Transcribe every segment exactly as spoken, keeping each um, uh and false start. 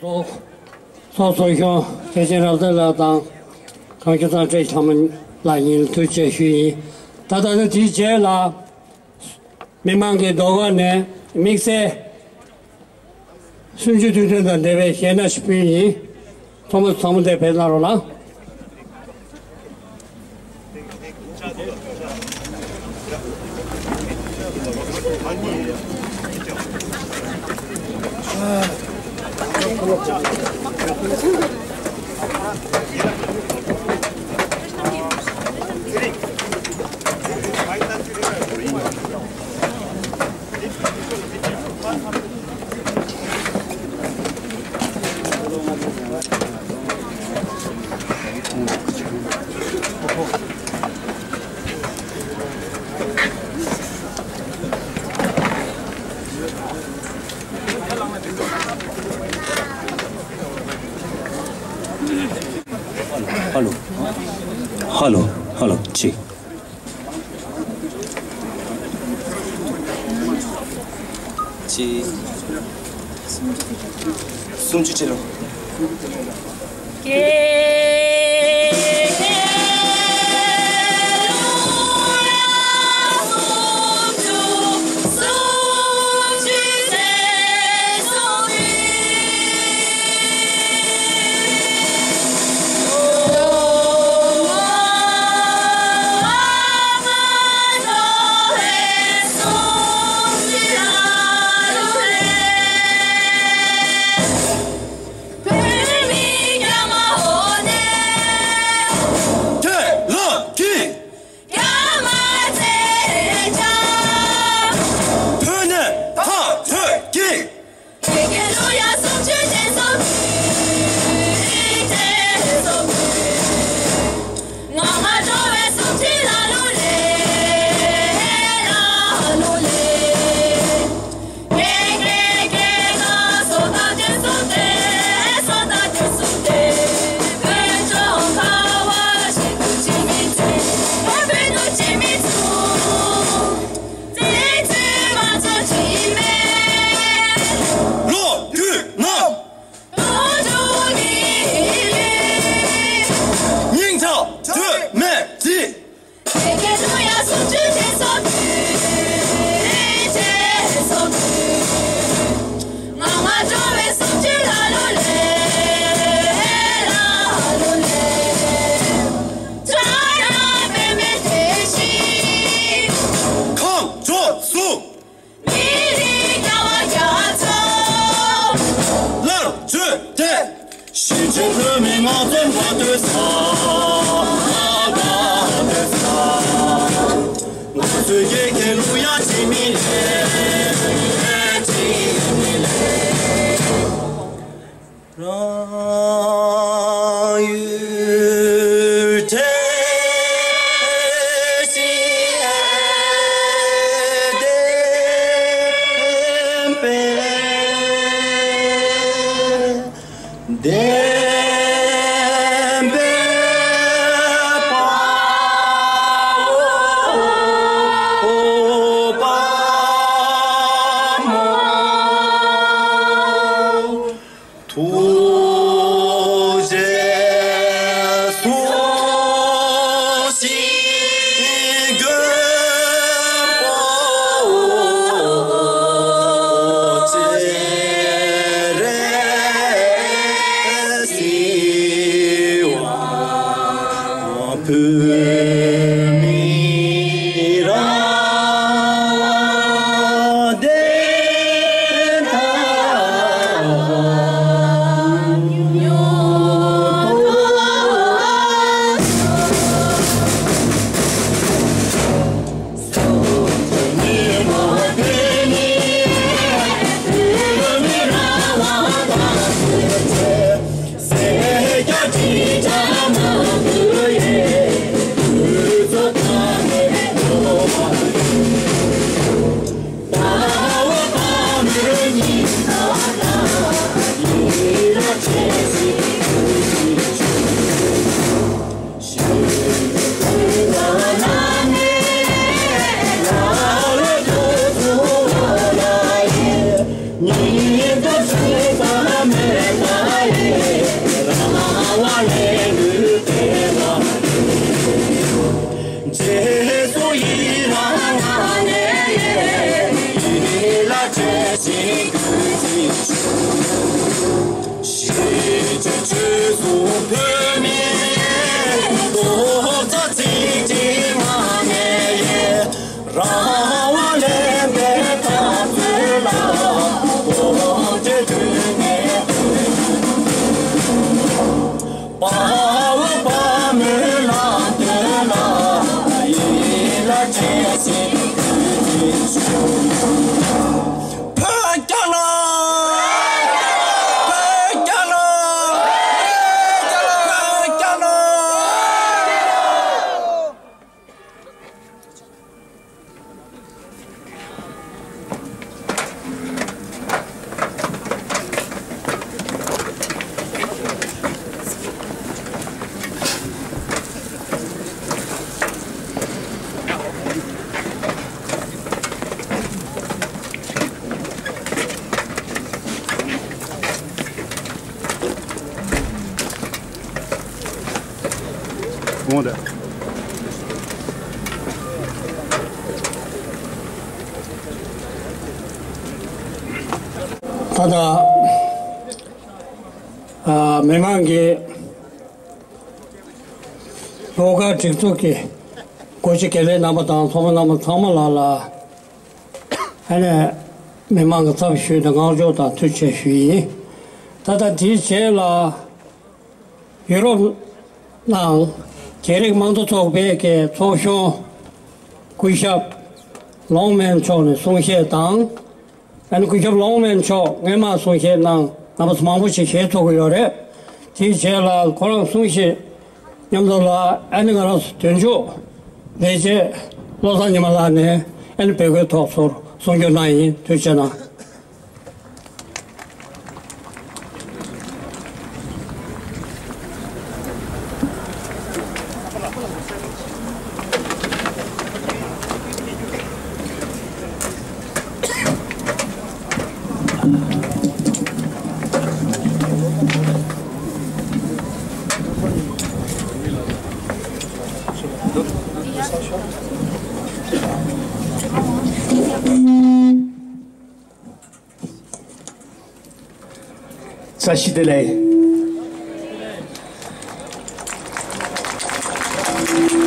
ཚོགས་གཙོ་གཞོན་ཐེག་ཆེན་རབ་གསལ་ལགས་དང་། གངས་ལྗོངས་གཙང་བཀྲ་ཤིས་ལྷ་མོ་ལགས་གཉིས་ལ་ཐུགས་རྗེ་ཆེ་ཞུ་ཡིན། ད་ལྟ་ནི་དེའི་རྗེས་ལ། མི་མང་གི་ལྡོག་ཕྱོགས་ནས་དམིགས་བསལ་གསུམ་བཅུའི་དུས་སྟོན་དང་འབྲེལ་བའི་གཞས་སྣ་ཞིག་ཕུལ་ཡིན། ཚང་མ་ཚང་མ་འདིར་ཕེབས་གནང་རོགས་གནང་། ཧ་ལོ། ཧ་ལོ། ཧ་ལོ། ཅིག་ཅིག་སུམ་ཅུ་ཅི་ལོ། ད་ལྟ་ཨ་མི་མང་གི་ལྷོ་ཁ་སྒྲིག་འཛུགས་ཀྱི་འགོ་ཁྲིད་དགེ་ལས་རྣམ་པ་དང་ཚོགས་པ་རྣམ་པ་ཚང་མ་ལ་ལ་ཨ་ནི་མི་མང་གི་ཚབ་ཞུས་ཏེ་བསྔགས་བརྗོད་དང་ཐུགས་རྗེ་ཆེ་ཞུ་ཡིན། ད་ལྟ་དེའི་རྗེས་ལ། ཡུ་རོབ་ནང་རྒྱལ་རིགས་དམངས་གཙོ་ཚོགས་པའི་གི་ཚོགས་གཞོན་སྐུ་ཞབས་ལོང་མན་མཆོག་ནས་གསུང་བཤད་དང་། ཨ་ནི་སྐུ་ཞབས་ལོང་མན་མཆོག་སྔོན་མ་གསུང་བཤད་གནང་། རྣམ་པ་ཚོ་མང་པོ་ཞིག་ཞལ་ཚོགས་ཀྱི་ཡོད་རེད། དེའི་རྗེས་ལ་ཁོ་རང་གསུང་བཤད་མཉམ་དུ་ལ་ཨ་ནི་ང་རང་ཚོ་དོན་གཅོད་ལས་བྱེད་བློ་བཟང་ཉི་མ་ལགས་ནས་ཨ་ནི་བོད་སྐད་ཐོག་ཚུར་གསུང་བསྒྱུར་གནང་ཡིན། ཐུགས་རྗེ་གནང་། 扎西德勒，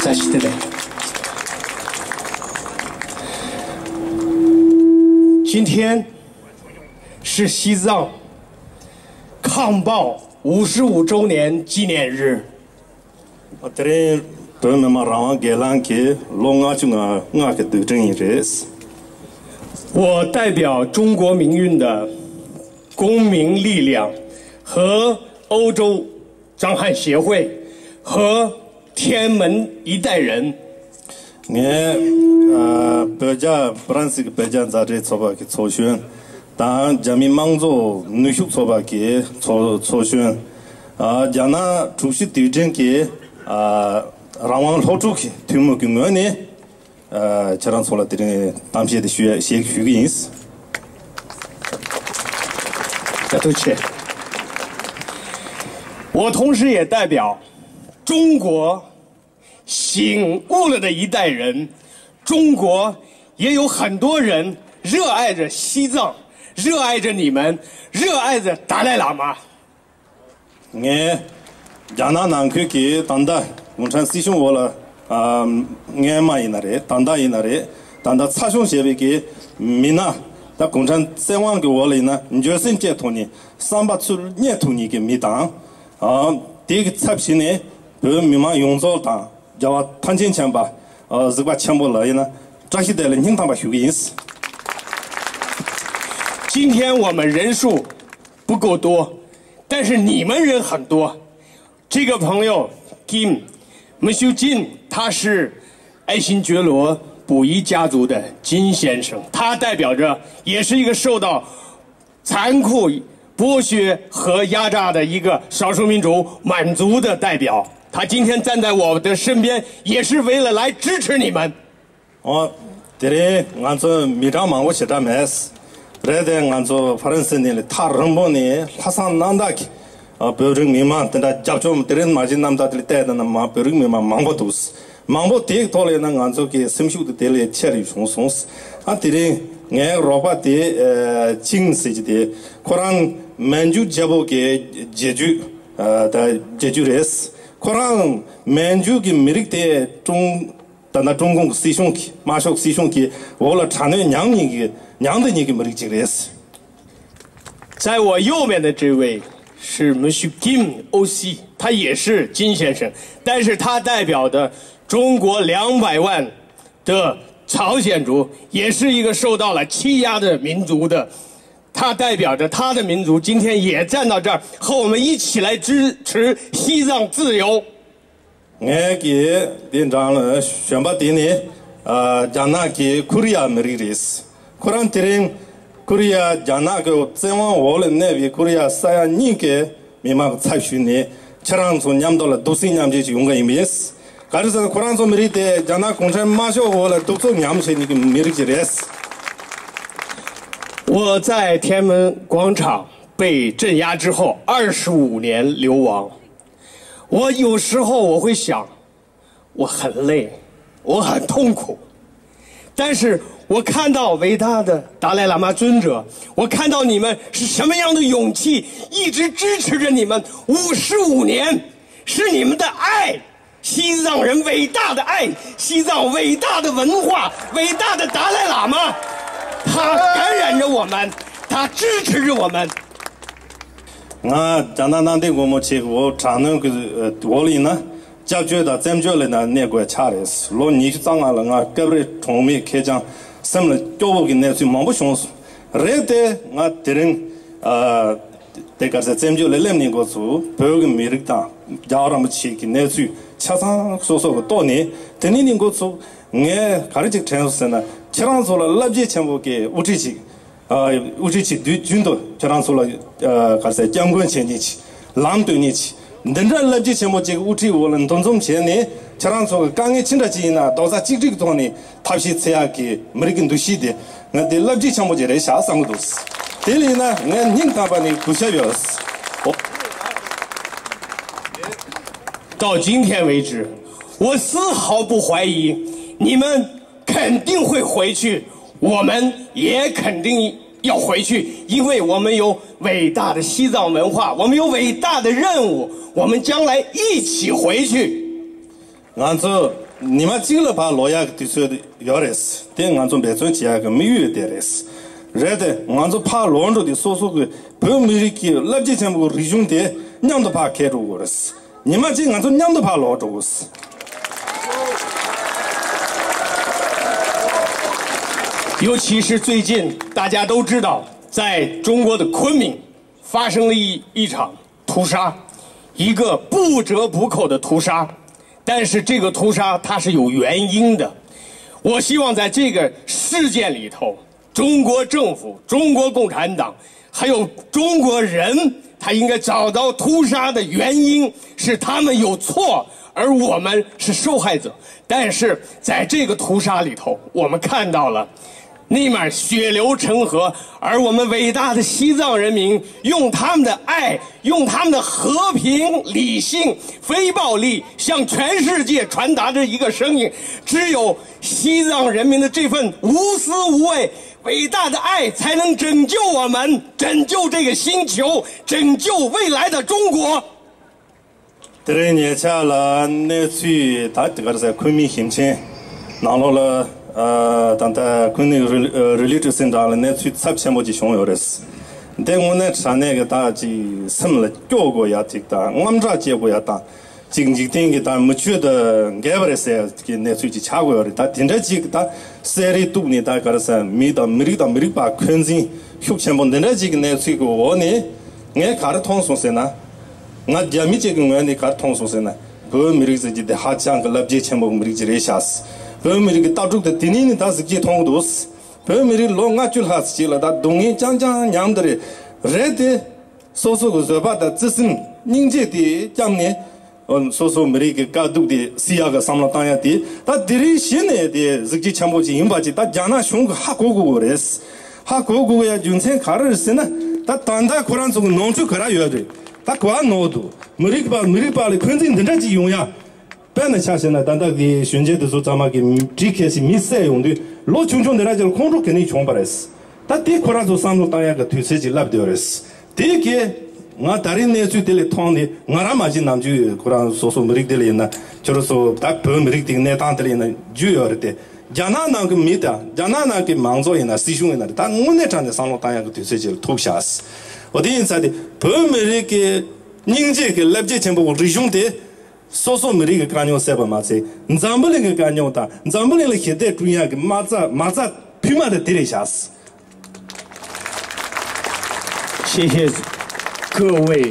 扎西德勒。今天是西藏抗暴五十五周年纪念日。 དེ་རིང་བོད་མི་མང་རང་དབང་སྒེར་ལངས་ཀྱི་ལོ་ལྔ་བཅུ་ང་ལྔ་གི་དུས་དྲན་ཡིན་རེད། 我代表中国民运的公民力量和欧洲藏汉协会和天安门一代人 ངས་ཨ་བོད་རྒྱ་ཧྥ་རན་སི་གི་བོད་རྒྱ་མཛའ་འབྲེལ་ཚོགས་པ་གི་ཚོགས་གཞོན་དང་རྒྱ་མི་དམངས་གཙོ་ནུས་ཤུགས་ཚོགས་པ་གི་ཚོགས་ཚོགས་གཞོན། ཨ་རྒྱ་ནག་དྲུག་བཞི་དུས་དྲན་གྱི་ཨ་རང་དབང་སློབ་ཕྲུག་གི་ཐུན་མོང་གི་ངོས་ནས་ཨ་ཁྱེད་རང་ཚོ་ལ་དེ་རིང་གཏམ་བཤད་དེ་ཞུ་ཡ་ཞུ་གི་ཡིན། 我同时也代表中国 醒悟了的一代人，中国也有很多人热爱着西藏，热爱着你们，热爱着达赖喇嘛。 ངས་རྒྱ་ནག་ནང་ཁུལ་གྱི་ད་ལྟ་གུང་ཁྲན་སྲིད་གཞུང་འོག་ལ་ཨ་སྔོན་མ་ཡིན་ན་རེད། ད་ལྟ་ཡིན་ན་རེད། ད་ལྟ་ཚ་ཤོང་བྱས་པའི་གི་མི་སྣ། ད་གུང་ཁྲན་བཙན་དབང་གི་འོག་ལ་ཡིན་ན་འགྱོད་སེམས་སྐྱེ་ཐུབ་ནི། བསམ་པ་ཚུར་རྙེད་ཐུབ་ནི་གི་མི་དང་། ཨ་དེ་གི་ཚབ་བྱས་ནས་བོད་མི་མང་ཡོངས་རྫོགས་དང་རྒྱལ་བ་ཐམས་ཅད་མཁྱེན་པ་ཨ་གཟིགས་པ་ཆེན་པོ་ལ་ཡིན་ན་བཀྲ་ཤིས་བདེ་ལེགས་སྙིང་ཐག་པ་ཞུ་གི་ཡིན། 今天我们人数不够多，但是你们人很多。这个朋友 Kim，Monsieur Jin，他是爱新觉罗布依家族的金先生，他代表着也是一个受到 残酷剥削和压榨的一个少数民族满族的代表，他今天站在我的身边，也是为了来支持你们。 ཨོ། དེ་རིང་ང་ཚོ་མི་གྲངས་མང་པོ་ཞེ་དྲག་མེད། རེད་དེ། ང་ཚོ་ཧྥ་རན་སི་ནས་ལས་ཐག་རིང་པོ་ནས་ལྷག་བསམ་རྣམ་དག་གིས་ཨ་བོད་རིགས་མི་མང་དེ་འདྲ་རྒྱབ་སྐྱོར་དེ་རིང་མ་གཞི་རྣམ་ཐར་དེ་ལ་བལྟས་དང་ན་མ་བོད་རིགས་མི་མང་མང་པོ་འདུག་མང་པོ་དེའི་ཐོག་ལས་ན་ང་ཚོ་གི་སེམས་ཤུགས་དེ་དེ་ལས་ཆེ་རུ་བྱུང་སོང་། ཨ་དེ་རིང་ངའི་རོགས་པ་དེ་ཨ་ཆིང་ཟེར་གྱི་དེ་ཁོ་རང་མན་ཇུ་རྒྱལ་པོ་གི་རྗེས་འཇུག་ཨ་ད་རྗེས་འཇུག་རེད། ཁོ་རང་མན་ཇུ་གི་མི་རིགས་དེ་ཀྲུང་ད་ལྟ་ཀྲུང་གུང་གི་སྲིད་གཞུང་གི་དམར་ཤོག་སྲིད་གཞུང་གི་འོག་ལ་དྲག་གནོན་མྱངས་མྱོང་གི་མྱངས་བསྡད་མྱོང་གི་མི་རིགས་ཅིག་རེད། 在我右面的这位是 Monsieur Kim O C，他也是金先生，但是他代表的中国两百万的朝鲜族，也是一个受到了欺压的民族的。他代表着他的民族，今天也站到这儿，和我们一起来支持西藏自由。 ངའི་གི་དེ་འདྲ་ལ་གཞོན་པ་དེ་ནི་ཨ་རྒྱ་ནག་གི་ཁོ་རི་ཡ་མི་རིགས་རེད། ཁོ་རང་དེ་རིང་ཁོ་རི་ཡ་རྒྱ་ནག་གི་བཙན་དབང་འོག་ལ་གནས་པའི་ཁོ་རི་ཡ་ས་ཡ་གཉིས་ཀྱི་མི་མང་གི་ཚབ་ཞུས་ནས་ཁྱེད་རང་ཚོ་མཉམ་དུ་ལ་འདུག་སེ་མཉམ་བརྗེ་ཞིག་ཡོང་གི་ཡིན་པས། ག་རེ་ཟེར་ན་ཁོ་རང་ཚོ་མི་རིགས་དེ་རྒྱ་ནག་གུང་ཁྲན་དམར་ཤོག་འོག་ལ་གདུག་རྩུབ་མྱངས་བྱས་ནས་ཀྱི་མི་རིགས་ཅིག་རེད། 我在天安门广场被镇压之后二十五年流亡，我有时候我会想，我很累，我很痛苦，但是我看到伟大的达赖喇嘛尊者，我看到你们是什么样的勇气，一直支持着你们五十五年，是你们的爱，西藏人伟大的爱，西藏伟大的文化，伟大的达赖喇嘛，他感染着我们，他支持着我们。 ང་རྒྱ་ནག་གནམ་བསྟན་སྒོ་མོ་ཆེ་གི་འོག་དྲག་གནོན་གི་འོག་ལ་ཡིན་ན་སྐྱབས་བཅོལ་དང་བཙན་བྱོལ་ལ་ཡིན་ན་གནས་དགོས་ཆགས་རེད། ལོ་ཉི་ཤུ་རྩ་ལྔ་ལ་ང་སྐབས་རེ་གྲོགས་མེད་ཁེར་རྐྱང་སེམས་ལ་སྐྱོ་བོ་གི་གནས་ཚུལ་མང་པོ་བྱུང་སོང་། རེད་དེ་ང་དེ་རིང་ཨ་དེ་ག་ཚད་བཙན་བྱོལ་ལ་སླེབས་ནས་འགོ་ཚུགས་བོད་ཀྱི་མི་རིགས་དང་རྒྱལ་བ་རིན་པོ་ཆེ་གི་གནས་ཚུལ་ཆ་ཚང་སོ་སོ་གི་རྟོགས་ནས་དེ་ནས་ནས་འགོ་ཚུགས་ངས་ག་རེ་ཅིག་དྲན་སོང་ཟེར་ན་ཁྱེད་རང་ཚོ་ལ་བསླབ་བྱ་ཆེན་པོ་གི་དབུ་ཁྲིད་ཅིག་ཨ་དབུ་ཁྲིད་ཀྱི་དུས་རྒྱུན་དུ་ཁྱེད་རང་ཚོ་ལ་ཨ་ག་རེ་ཟེར་སྐྱབས་མགོན་བྱེད་མཁན་ཅིག་ལམ་སྟོན་མཁན་ཅིག་འདི་འདྲ་བསླབ་བྱ་ཆེན་པོ་ཅིག་དབུ་ཁྲིད་འོག་ལ་འདུ་འཛོམས་བྱས་ནས་ཁྱེད་རང་ཚོ་གི་དཀའ་ངལ་ཅི་འདྲ་ཅིག་ཡིན་ན་རྡོག་རྩ་གཅིག་སྒྲིལ་གྱི་ཐོག་ནས་ཐབས་ཤེས་འཚོལ་ཡག་གི་མི་རིགས་ཀྱི་འདུ་ཤེས་དེ་ང་དེ་བསླབ་བྱ་ཆེན་པོ་ཅིག་རེད་ཤག་བསམ་གྱི་འདུག་དེ་ལ་ཡིན་ན་ངས་སྙིང་ཐག་པ་ནས་གུས་ཞབས་ཡོད། 到今天为止，我丝毫不怀疑你们肯定会回去，我们也肯定要回去，因为我们有伟大的西藏文化，我们有伟大的任务，我们将来一起回去。 ང་ཚོ་ཉི་མ་གཅིག་ལ་ཕར་ལོག་ཡག་གི་དུས་ཚོད་ཡོད་རེད། དེ་ང་ཚོ་འབད་བརྩོན་བྱེད་ཡག་གི་དམིགས་ཡུལ་དེ་རེད། རེད་དེ་ང་ཚོ་ཕར་ལོག་འགྲོ་དུས་སོ་སོ་གི་བོད་མི་རིགས་ཀྱི་བསླབ་བྱ་ཆེན་པོ་གི་རིག་གཞུང་དེ་མཉམ་དུ་ཕར་འཁྱེར་འགྲོ་དགོས་རེད། ཉི་མ་གཅིག་ང་ཚོ་མཉམ་དུ་ཕར་ལོག་འགྲོ་དགོས། 尤其是最近，大家都知道，在中国的昆明发生了一一场屠杀，一个不折不扣的屠杀。但是这个屠杀它是有原因的。我希望在这个事件里头，中国政府、中国共产党，还有中国人，他应该找到屠杀的原因，是他们有错，而我们是受害者。但是在这个屠杀里头，我们看到了 那面血流成河，而我们伟大的西藏人民用他们的爱，用他们的和平、理性、非暴力，向全世界传达着一个声音：只有西藏人民的这份无私无畏、伟大的爱，才能拯救我们，拯救这个星球，拯救未来的中国。 དེ་རིང་ཉེ་ཆར་ལ་གནས་ཚུལ་ད་དེ་ག་རེ་ཟེར་ཁུན་མིང་ཞིང་ཆེན་ནང་ལོགས་ལ་ཨ་ད་ལྟ་ཁུན་མིང་རི་ལི་ཊི་སེན་ཊར་ལ་གནས་ཚུལ་ཚབས་ཆེན་པོ་ཅིག་བྱུང་ཡོད་རེད། འདི་དངོས་གནས་དྲང་གནས་ཀྱི་ད་ཅིག་སེམས་ལ་སྐྱོ་དགོས་ཡ་ཅིག་དང་དངངས་སྐྲག་སྐྱེ་དགོས་ཡ་དང་ཅིག་འཇིག་རྟེན་གྱི་ད་མི་ཆོས་དང་འགལ་བ་རེད་ཟེར་གྱི་གནས་ཚུལ་ཅིག་ཆགས་དགོས་ཡོད་རེད། ད་དེ་འདྲ་ཅིག་ད་བསད་རེས་གཏུབ་ནས་ད་ག་རེ་ཟེར་མི་དང་མི་རིགས་དང་མི་རིགས་བར་འཁོན་འཛིན་ཤུགས་ཆེན་པོ་འདི་འདྲ་ཅིག་གི་གནས་ཚུལ་གྱི་འོག་ནས། ངས་ག་རེ་མཐོང་སོང་ཟེར་ན། ང་རྒྱ་མི་གཅིག་གི་ངོས་ནས་ག་རེ་མཐོང་སོང་ཟེར་ན། བོད་མི་རིགས་ཟེར་གྱི་འདི་ཧ་ཅང་གི་བསླབ་བྱ་ཆེན་པོ་གི་མི་རིགས་ཅིག་རེད་ཤག་བོད་མི་རིགས་ཀྱི་ལྟ་གྲུབ་དེ་དེ་ནས་ནི་ད་གཟི་བརྗིད་མཐོང་གི་འདུག་བོད་མི་རིགས་ལོ་ལྔ་བཅུ་ལྷག་ཅིག་ལ་ད་སྡུག་བསྔལ་རྐྱང་རྐྱང་མྱངས་འདི་རེད། རེད་དེ། སོ་སོ་གི་བཟོད་པ་དང་བརྩེ་སེམས་སྙིང་རྗེ་དེ་བསྐྱངས་ནས། སོ་སོ་མི་རིགས་ཀྱི་དཀའ་སྡུག་དེ་སེལ་ཡག་གི་བསམ་བློ་བཏང་ཡག་དེ་ད་དེ་རིང་གཞི་ནས་དེ་གཟི་བརྗིད་ཆེན་པོ་ཅིག་ཡིན་པ་ཅིག་ད་རྒྱ་ནག་གཞུང་གིས་ཧ་གོ་དགོས་ཀྱི་རེད། ད་གོ་དགོས་ཡ་རྒྱུ་མཚན་ག་རེ་རེད་ཟེར་ན། ད་ད་ལྟ་ཁོ་རང་ཚོ་གི་ནོར་འཁྲུལ་ག་རེ་ཡོད་རེད། ད་ག་བ་ནོར་འདུག་མི་རིགས་པ་མི་རིགས་པ་ལ་འཁོན་འཛིན་འདི་འདྲ་ཅིག་ཡོང་ཡ། དཔེར་ན་ཆ་བཞག་ན་ད་ལྟ་གི་གཞོན་སྐྱེས་དེ་ཚོ་ཚང་མ་གི་གྲི་ཁེ་སི་མི་བསད་ཡོང་དུས་ལོ་ཆུང་ཆུང་དེ་འདྲ་ཅིག་ལ་ཁོང་ཁྲོ་ག་ནས་བྱུང་བ་རེད། ད་དེ་ཁོ་རང་ཚོ་བསམ་བློ་བཏང་ཡག་གི་དུས་ཚོད་ཅིག་སླེབས་བསྡད་ཡོད་རེད། དེ་གི་ང་ད་རིང་གནས་ཚུལ་དེ་ལས་མཐོང་ནས་ང་རང་མ་གཞི་ནམ་རྒྱུན་ཁོ་རང་སོ་སོ་མི་རིགས་དེ་ལ་ཡིན་ན་ཁྱོད་རང་ཚོ་ད་བོད་མི་རིགས་དེ་གི་གནས་སྟངས་དེ་ལ་ཡིན་ན་རྒྱུས་ཡོད་རེད་དེ། རྒྱ་ནག་ནང་གི་མི་དང་རྒྱ་ནག་ནང་གི་མང་ཚོགས་ཡིན་ན་སྲིད་གཞུང་ཡིན་ན་རེད། ད་དངོས་གནས་དྲང་གནས་བསམ་བློ་བཏང་ཡག་གི་དུས་ཚོད་ཅིག་ལ་ཐུག་བཞག་འོ་དེ་ཡིན་ཙང་དེ་བོད་མི་རིགས་ཀྱི་སྙིང་རྗེ་གི་ལེགས་སྐྱེས་ཆེན་པོ་རིག་གཞུང་དེ། སོ་སོ་མི་རིགས་ཀྱི་དཀའ་རྙོག་སེལ་བ་མ་ཚད་འཛམ་བུ་གླིང་གི་དཀའ་རྙོག་དང་འཛམ་བུ་གླིང་ལ་ཞི་བདེ་བསྐྲུན་ཡག་གི་མ་རྩ་མ་རྩ་ཕུལ་མ་དེ་དེ་རེད་བཞག谢谢各位